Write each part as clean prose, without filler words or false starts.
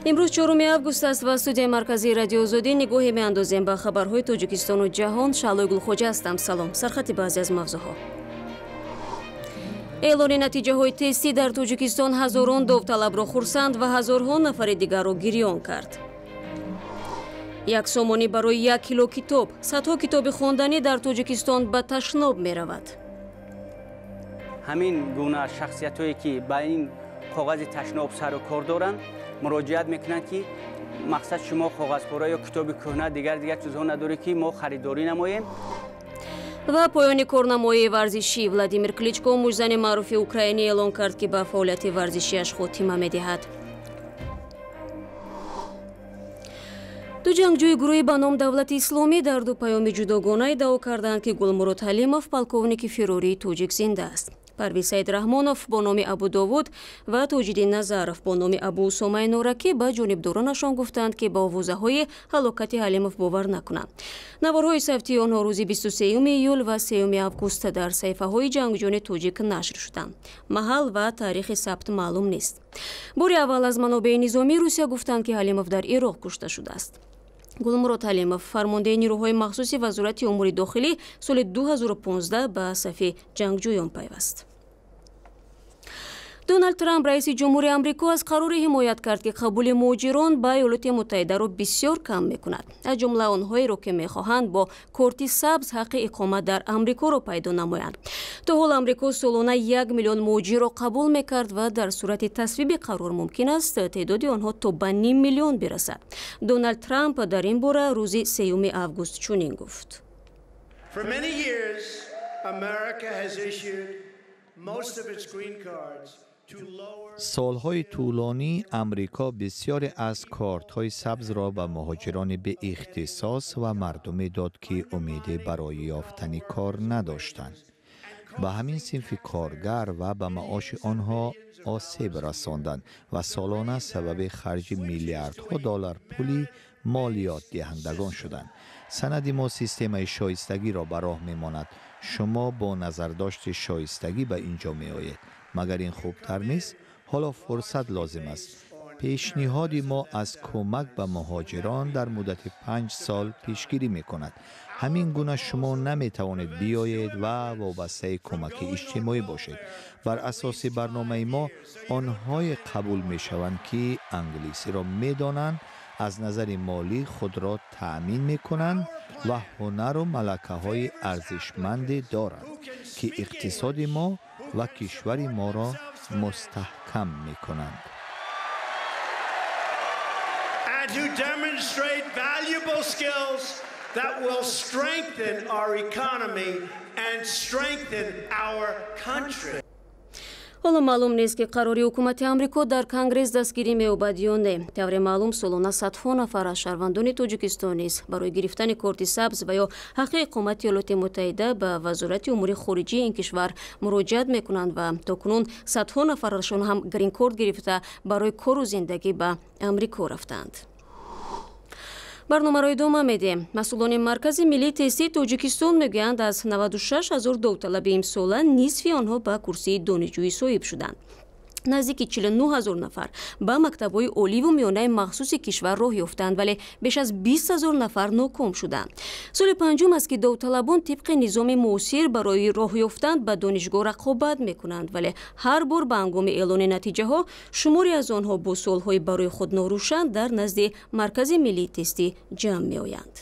Имрӯз 4 август аст ва студияи марказии Радиои Озодӣ нигоҳе меандозем ба хабарҳои Тоҷикистону ҷаҳон. Шаълои Гулхоҷа ҳастам. Салом. Сархати баъзе аз мавзӯъҳо. Эълони натиҷаҳои тестӣ дар Тоҷикистон ҳазорон довталабро хурсанд ва ҳазорҳо нафари дигарро гирён кард. 1 сомонӣ барои 1 кило китоб. Садҳо китоби хонданӣ дар Тоҷикистон ба ташноб меравад. Ҳамин гуна шахсиятҳое ки ба ин коғази ташноб сару кор доранд, муроҷиат мекунанд, ки мақсад шумо коғазпора ё китоби кӯҳна дигар чизҳо надоред, ки мо харидорӣ намоем. Ва поёни корнамоии варзишӣ. Владимир Кличко, муштзани маъруфи украинӣ, эълон кард, ки ба фаъолияти варзишиаш хотима медиҳад. Ду ҷангҷӯи гурӯҳи ба ном Давлати Исломӣ дар ду паёми ҷудогона иддао карданд, ки Гулмурод Ҳалимов, полковники фирории тоҷик, зинда аст. Парвиз Саидрахмонов бо номи Абу Довуд ва Тоҷиддин Назаров бо номи Абу Усомаи Норакӣ ба ҷонибдоронашон гуфтанд, ки ба овозаҳои ҳалокати Ҳалимов бовар накунанд. Наворҳои савтии онҳо рӯзи 23 июл ва 3 август дар саҳифаҳои ҷангҷӯёни тоҷик нашр шуданд. Маҳал ва таърихи сабт маълум нест. Бори аввал аз манобеи низомии Русия гуфтанд, ки Ҳалимов дар Ироқ кушта шудааст. Гулмурод Ҳалимов, фармондеҳи нирӯҳои махсуси Вазорати умури дохилӣ, соли 2015 ба сафи ҷангҷӯён пайваст. Доналд Трамп, раиси ҷумҳури Амрико, аз қароре ҳимоят кард, ки қабули муҳоҷирон ба Иёлоти Муттаҳидаро бисёр кам мекунад, аз ҷумла онҳоеро, ки мехоҳанд бо корти сабз ҳаққи иқомат дар Амрикоро пайдо намоянд. То ҳол Амрико солона 1 миллион муҳоҷирро қабул мекард ва дар сурати тасвиби қарор мумкин аст теъдоди онҳо то ба 0,5 миллион бирасад. Доналд Трамп дар ин бора рӯзи 3 август чунин гуфт. For many years, America has issued most of its green cards. Солҳои тӯлонӣ Амрико бисёре аз кортҳои сабзро ба муҳоҷирони беихтисос ва мардуме дод, ки умеде барои ёфтани кор надоштанд. Ба ҳамин синфи коргар ва ба маоши онҳо осеб расонданд ва солона сабаби харҷи миллиардҳо доллар пули молиётдиҳандагон шуданд. Санади мо системаи шоистагиро ба роҳ мемонад. Шумо бо назардошти шоистагӣ ба ин ҷо меоед. Магар ин хубтар нест? Ҳоло фурсат лозим аст. Пешниҳоди мо аз кӯмак ба муҳоҷирон дар муддати 5 сол пешгирӣ мекунад. Ҳамин гуна шумо наметавонед биёед ва вобастаи кӯмаки иҷтимоӣ бошед. Бар асоси барномаи мо онҳое қабул мешаванд, ки англисиро медонанд, аз назари молӣ худро таъмин мекунанд ва ҳунару малакаҳои арзишманде доранд, ки иқтисоди мо ва кишвари моро мустаҳкам мекунанд. And who demonstrate valuable skills that will strengthen our economy and strengthen our country. Ҳоло маълум нест, ки қарори ҳукумати Амрико дар Конгресс дастгирӣ меёбад ё не. Тавре маълум, солона садҳо нафар аз шаҳрвандони Тоҷикистон низ барои гирифтани корти сабз ва ё ҳаққи иқомати Иёлоти Муттаҳида ба Вазорати умури хориҷии ин кишвар муроҷиат мекунанд ва то кунун садҳо нафарашон ҳам гринкорт гирифта барои кору зиндагӣ ба Амрико рафтанд. Барномаро идома медиҳем. Масъулони Маркази миллии тестии Тоҷикистон мегӯянд, аз 96 ҳазор довталаби имсола нисфи онҳо ба курсии донишҷӯӣ соҳиб шуданд. Наздики 49 ҳазор нафар ба мактабҳои оливу миёнаи махсуси кишвар роҳ ёфтанд, вале беш аз 20 ҳазор нафар ноком шуданд. Соли панҷум аст, ки довталабон тибқи низоми муосир барои роҳ ёфтан ба донишгоҳ рақобат мекунанд, вале ҳар бор ба ҳангоми эълони натиҷаҳо шуморе аз онҳо бо суолҳои барои худ норӯшан дар назди Маркази миллии тестӣ ҷамъ меоянд.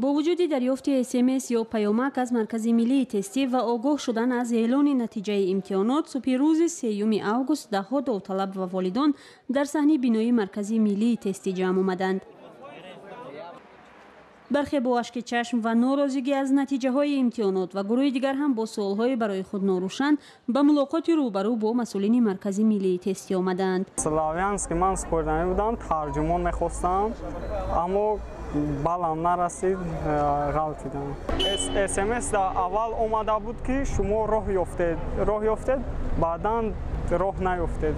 Бо вуҷуди дарёфти СМС ё паёмак аз Маркази миллии тестӣ ва огоҳ шудан аз эълони натиҷаи имтиҳонот, субҳи рӯзи 3 август даҳҳо довталаб ва волидон дар саҳни бинои Маркази миллии тестӣ ҷамъ омаданд. Бархе бо ашки чашм ва норозигӣ аз натиҷаҳои имтиҳонот ва гурӯҳи дигар ҳам бо суолҳои барои худ норӯшан ба мулоқоти рӯбарӯ бо масъулини Маркази миллии тестӣ омаданд. Славянски ман супорданӣ будам, тарҷумон мехостам, аммо балам нарасид, ғалтидам. СМС аввал омада буд, ки шумо роҳ ёфтед, баъдан роҳ наёфтед.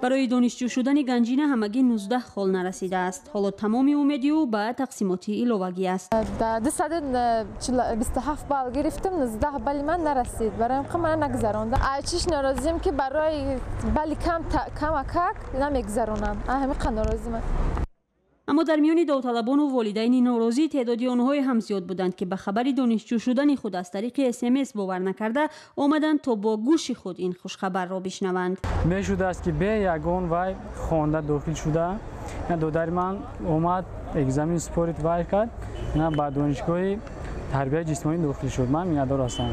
Барои донишҷӯ шудани Ганҷина ҳамагӣ 19 хол нарасидааст. Ҳоло тамоми умеди ӯ ба тақсимоти иловагӣ аст. 227 балл гирифтам, 19 балли ман нарасид. Барои ин ман нагзарондам. Чиш норозием, ки барои балли кам камакак намегзаронанд. Ҳамин норозиам. Аммо дар миёни довталабону волидайни норозӣ теъдоди онҳое ҳам зиёд буданд, ки ба хабари донишҷӯ шудани худ аз тариқи СМС бовар накарда, омаданд, то бо гӯши худ ин хушхабарро бишнаванд. Мешудааст, ки бе ягон вай хонда дохил шуда. Додари ман омад, экзамен супорид, вай кард, ба донишгоҳи тарбияи ҷисмонӣ дохил шуд. Ман миннатдор ҳастам.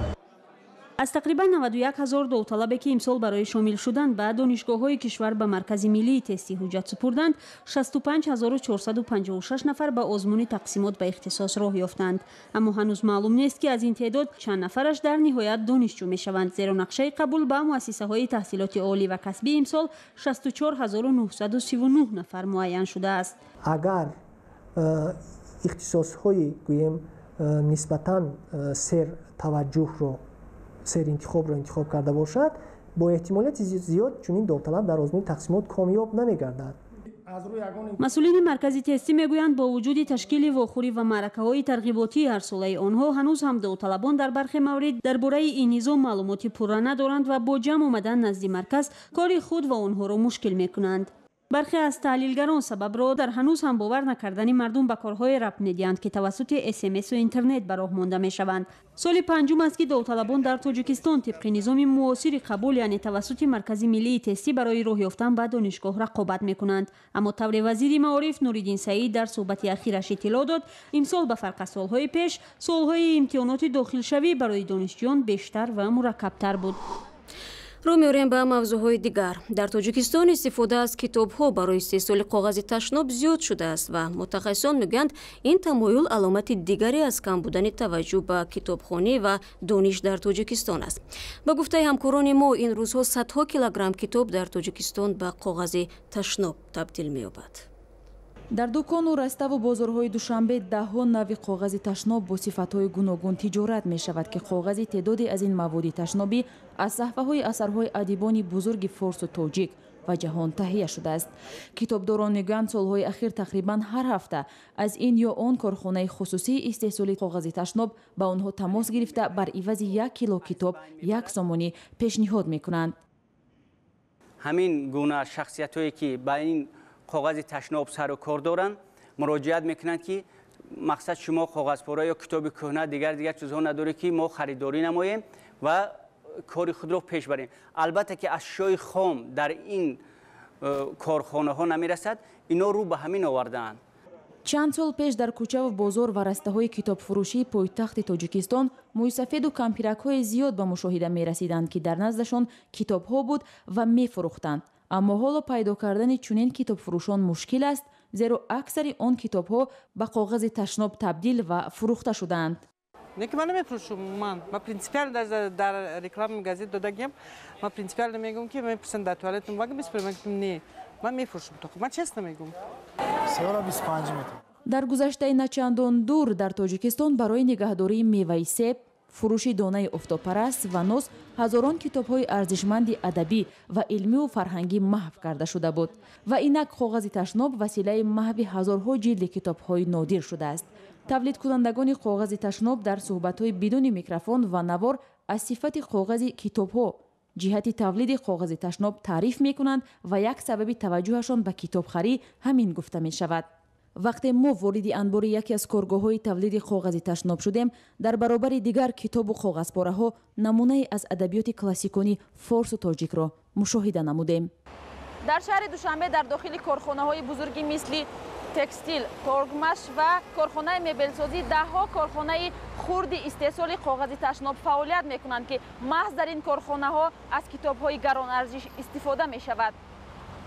Аз тақрибан 91 ҳазор довталабе, ки имсол барои шомил шудан ба донишгоҳҳои кишвар ба Маркази миллии тестӣ ҳуҷҷат супурданд, 65 456 нафар ба озмуни тақсимот ба ихтисос роҳ ёфтанд. Аммо ҳанӯз маълум нест, ки аз ин теъдод чанд нафараш дар ниҳоят донишҷӯ мешаванд, зеро нақшаи қабул ба муассисаҳои таҳсилоти олӣ ва касбӣ имсол 64 939 нафар муайян шудааст. Агар ихтисосҳои, гӯем, нисбатан сер таваҷҷӯҳро, серинтихобро интихоб карда бошад, бо эҳтимолияти зиёд чунин довталаб дар озмуни тақсимот комёб намегардад. Масъулини Маркази тестӣ мегӯянд, бо вуҷуди ташкили вохӯрӣ ва маъракаҳои тарғиботии ҳарсолаи онҳо, ҳанӯз ҳам довталабон дар бархе маврид дар бораи ин низом маълумоти пурра надоранд ва бо ҷамъ омадан назди марказ кори худ ва онҳоро мушкил мекунанд. Бархе аз таҳлилгарон сабабро дар ҳанӯз ҳам бовар накардани мардум ба корҳое рабт медиҳанд, ки тавассути СМСу интернет ба роҳ монда мешаванд. Соли панҷум аст, ки довталабон дар Тоҷикистон тибқи низоми муосири қабул, яъне тавассути Маркази миллии тестӣ, барои роҳ ёфтан ба донишгоҳ рақобат мекунанд. Аммо тавре вазири маориф Нуриддин Саид дар суҳбати ахираш иттилоъ дод, имсол ба фарқ аз солҳои пеш суолҳои имтиҳоноти дохилшавӣ барои донишҷӯён бештар ва мураккабтар буд. Рӯ меорем ба мавзӯъҳои дигар. Дар Тоҷикистон истифода аз китобҳо барои истеҳсоли коғази ташноб зиёд шудааст ва мутахассисон мегӯянд, ин тамоюл аломати дигаре аз кам будани таваҷҷӯҳ ба китобхонӣ ва дониш дар Тоҷикистон аст. Ба гуфтаи ҳамкорони мо, ин рӯзҳо садҳо килограмм китоб дар Тоҷикистон ба коғази ташноб табдил меёбад. Дар дукону раставу бозорҳои Душанбе даҳҳо навъи коғази ташноб бо сифатҳои гуногун тиҷорат мешавад, ки коғази теъдоде аз ин маводи ташнобӣ аз саҳфаҳои асарҳои адибони бузурги форсу тоҷик ва ҷаҳон таҳия шудааст. Китобдорон мегӯянд, солҳои ахир тақрибан ҳар ҳафта аз ин ё он корхонаи хусусии истеҳсоли коғази ташноб ба онҳо тамос гирифта, бар ивази 1 кило китоб 1 сомонӣ пешниҳод мекунанд. Ҳамин гуна шахсиятҳое, ки ба ин коғази ташноб сару кор доранд, муроҷиат мекунанд, ки мақсад шумо коғазпора ё китоби кӯҳна, дигар дигар чизҳо надоред, ки мо харидорӣ намоем ва кори худро пеш барем. Албатта, ки ашёи хом дар ин корхонаҳо намерасад, ино рӯ ба ҳамин овардаанд. Чанд сол пеш дар кӯчаву бозор ва растаҳои китобфурӯшии пойтахти Тоҷикистон мӯйсафеду кампиракҳои зиёд ба мушоҳида мерасиданд, ки дар наздашон китобҳо буд ва мефурӯхтанд. Аммо ҳоло пайдо кардани чунин китобфурӯшон мушкил аст, зеро аксари он китобҳо ба коғази ташноб табдил ва фурӯхта шудаанд. Не, ки ман намефурӯшум. Ман принципиально дар реклама газет додагиам. Ман принципиально мегӯм, ки мепурсанд, дар туалет мага месупорем, мегӯм, не, ман мефурӯшум, ман честно мегӯм. Дар гузаштаи начандон дур дар Тоҷикистон барои нигаҳдории меваи себ, фурӯши донаи офтобпараст ва нос ҳазорон китобҳои арзишманди адабӣ ва илмиву фарҳангӣ маҳв карда шуда буд. Ва инак коғази ташноб василаи маҳви ҳазорҳо ҷилди китобҳои нодир шудааст. Тавлидкунандагони коғази ташноб дар суҳбатҳои бидуни микрофон ва навор аз сифати коғази китобҳо ҷиҳати тавлиди коғази ташноб таъриф мекунанд ва як сабаби таваҷҷӯҳашон ба китобхарӣ ҳамин гуфта мешавад. Вақте мо вориди анбори яке аз коргоҳҳои тавлиди коғази ташноб шудем, дар баробари дигар китобу коғазпораҳо намунае аз адабиёти классикони форсу тоҷикро мушоҳида намудем. Дар шаҳри Душанбе дар дохили корхонаҳои бузурги мисли текстил, Торгмаш ва корхонаи мебелсозӣ даҳҳо корхонаи хурди истеҳсоли коғази ташноб фаъолият мекунанд, ки маҳз дар ин корхонаҳо аз китобҳои гаронарзиш истифода мешавад.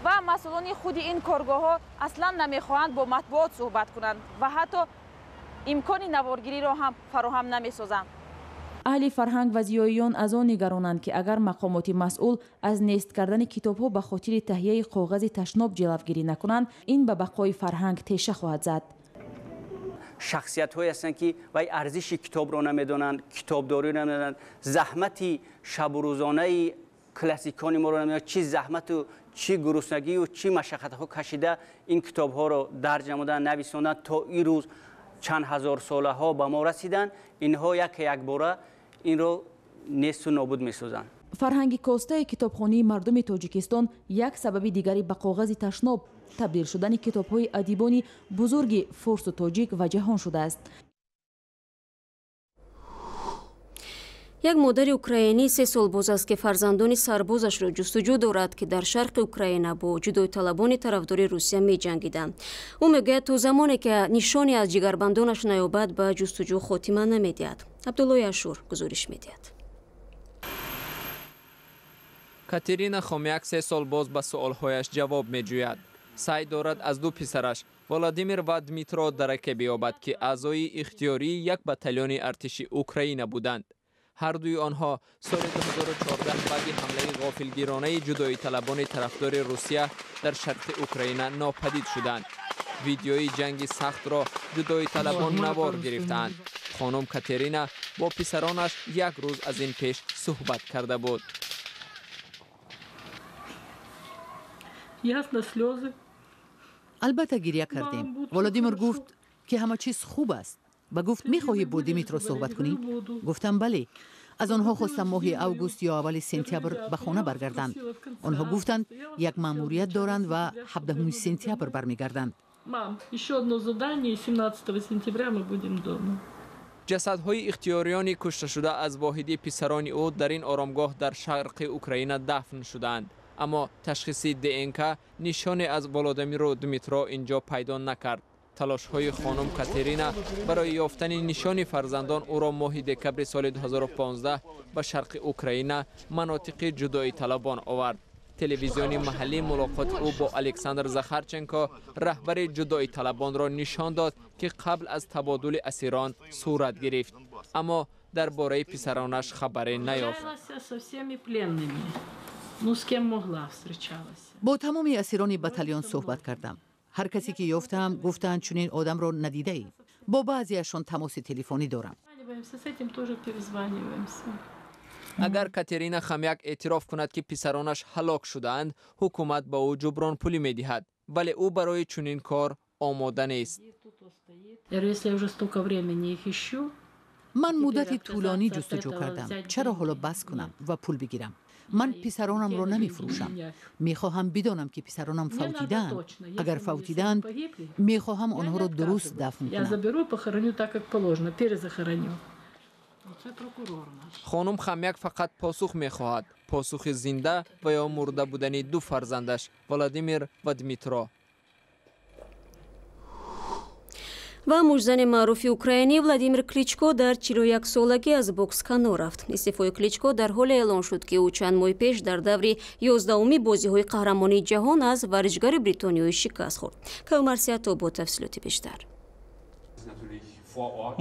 Ва масъулони худи ин коргоҳҳо аслан намехоҳанд бо матбуот суҳбат кунанд ва ҳатто имкони наворгириро ҳам фароҳам намесозанд. Аҳли фарҳанг ва зиёиён аз он нигаронанд, ки агар мақомоти масъул аз нест кардани китобҳо ба хотири таҳияи коғази ташноб ҷилавгирӣ накунанд, ин ба бақои фарҳанг теша хоҳад зад. Шахсиятҳое ҳастанд, ки вай арзиши китобро намедонанд, китобдориро намедонанд, заҳмати шабурӯзонаи Классикони моро намедонанд чӣ заҳмату чӣ гуруснагию чӣ машаққатҳо кашида ин китобҳоро дарҷ намуданд, нависонданд, то ин рӯз чанд ҳазор солаҳо ба мо расиданд. Инҳо яке якбора инро несту нобуд месозанд. Фарҳанги костаи китобхонии мардуми Тоҷикистон як сабаби дигари ба коғази ташноб табдил шудани китобҳои адибони бузурги форсу тоҷик ва ҷаҳон шудааст. Як модари украинӣ 3 сол боз аст, ки фарзандони сарбозашро ҷустуҷӯ дорад, ки дар шарқи Украина бо ҷудоиталабони тарафдори Русия меҷангиданд. Ӯ мегӯяд, то замоне ки нишоне аз ҷигарбандонаш наёбад, ба ҷустуҷӯ хотима намедиҳад. Абдуллои Ашур гузориш медиҳад. Катерина Хомяк 3 сол боз ба суолҳояш ҷавоб меҷӯяд. Саъй дорад аз ду писараш Владимир ва Дмитро дараке биёбад, ки аъзои ихтиёрии як батальони артиши Украина буданд. Ҳар дуи онҳо соли 2014 баъди ҳамлаи ғофилгиронаи ҷудоиталабони тарафдори Русия дар шарқи Украина нопадид шуданд. Видеои ҷанги сахтро ҷудоиталабон навор гирифтаанд. Хонум Катерина бо писаронаш як рӯз аз ин пеш суҳбат карда буд. Албатта гирья кардем. Владимир гуфт, ки ҳама чиз хуб аст ва гуфт, мехоҳӣ бо Димитро суҳбат кунӣ? Гуфтам бале. Аз онҳо хостам моҳи август ё аввали сентябр ба хона баргарданд. Онҳо гуфтанд, як маъмурият доранд ва 17 сентябр бармегарданд. Ҷасадҳои ихтиёриёни кушташуда аз воҳиди писарони ӯ дар ин оромгоҳ дар шарқи Украина дафн шудаанд. Аммо ташхиси ДНК нишоне аз Володимиру Дмитро инҷо пайдо накард. Талошҳои хонум Катерина барои ёфтани нишони фарзандон ӯро моҳи декабри соли 2015 ба шарқи Украина, манотиқи ҷудоиталабон овард. Телевизиони маҳаллӣ мулоқоти ӯ бо Александр Захарченко, раҳбари ҷудоиталабонро нишон дод, ки қабл аз табодули асирон сурат гирифт. Аммо дар бораи писаронаш хабаре наёфт. Бо тамоми асирони батальон суҳбат кардам. Ҳар касе ки ёфтаам, гуфтаанд, чунин одамро надидаем. Бо баъзеашон тамоси телефонӣ дорам. Агар Катерина Хомяк эътироф кунад, ки писаронаш ҳалок шудаанд, ҳукумат ба ӯ ҷубронпулӣ медиҳад. Вале ӯ барои чунин кор омода нест. Ман муддати тӯлонӣ ҷустуҷӯ кардам. Чаро ҳоло бас кунам ва пул бигирам? Ман писаронамро намефурӯшам. Мехоҳам бидонам, ки писаронам фавтидаанд. Агар фавтидаанд, мехоҳам онҳоро дуруст дафн кунам. Хонум Хомяк фақат посух мехоҳад, посухи зинда ва ё мурда будани ду фарзандаш Владимир ва Дмитро. Ва муштзани маъруфи украинӣ Владимир Кличко дар 41-солагӣ аз бокс канор рафт. Истеъфои Кличко дар ҳоле эълон шуд, ки ӯ чанд моҳи пеш дар даври 11-уми бозиҳои қаҳрамонии ҷаҳон аз варзишгари бритониёӣ шикаст хӯрд. Кавмарсиято бо тафсилоти бештар.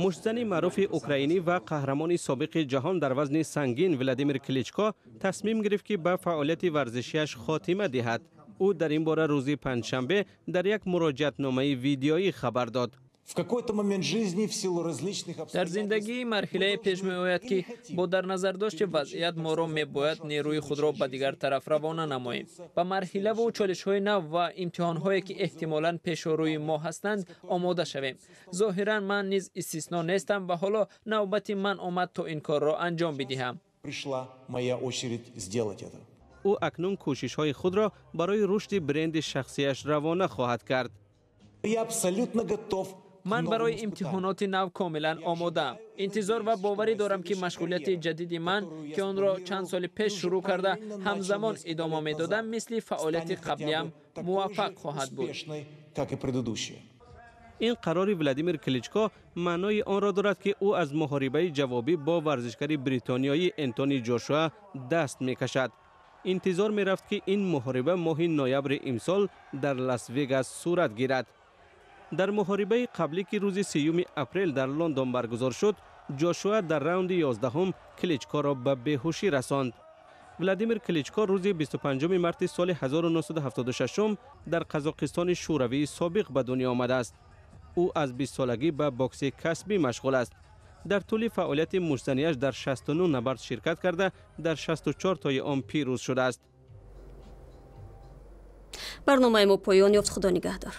Муштзани маъруфи украинӣ ва қаҳрамони собиқи ҷаҳон дар вазни сангин Владимир Кличко тасмим гирифт, ки ба фаъолияти варзишиаш хотима диҳад. Ӯ дар ин бора рӯзи панҷшанбе дар як муроҷиатномаи видеоӣ хабар дод. Дар зиндагӣ марҳилае пеш меояд, ки бо дар назардошти вазъият моро мебояд нерӯи худро ба дигар тараф равона намоем. Ба марҳилаву чолишҳои нав ва имтиҳонҳое, ки эҳтимолан пешу рӯи мо ҳастанд, омода шавем. Зоҳиран ман низ истисно нестам ва ҳоло навбати ман омад, то ин корро анҷом бидиҳам. Ӯ акнун кӯшишҳои худро барои рушди бренди шахсияш равона хоҳад кард. Ман барои имтиҳоноти нав комилан омодаам. Интизор ва боварӣ дорам, ки машғулияти ҷадиди ман, ки онро чанд соли пеш шурӯъ карда, ҳамзамон идома медодам, мисли фаъолияти қаблиам муваффақ хоҳад буд. Ин қарори Владимир Кличко маънои онро дорад, ки ӯ аз муҳорибаи ҷавобӣ бо варзишгари бритониёӣ Энтони Ҷошуа даст мекашад. Интизор мерафт, ки ин муҳориба моҳи ноябри имсол дар Лас-Вегас сурат гирад. Дар муҳорибаи қаблӣ, ки рӯзи 3 апрел дар Лондон баргузор шуд, Ҷошуа дар раунди 11 Кличкоро ба беҳушӣ расонд. Владимир Кличко рӯзи 25 марти соли 1976 дар Қазоқистони Шӯравии собиқ ба дунё омадааст. Ӯ аз 20-солагӣ ба бокси касбӣ машғул аст. Дар тӯли фаъолияти муштзанияш дар 69 набард ширкат карда, дар 64 тои он пирӯз шудааст. Барномаи мо поён ёфт. Худо нигаҳдор.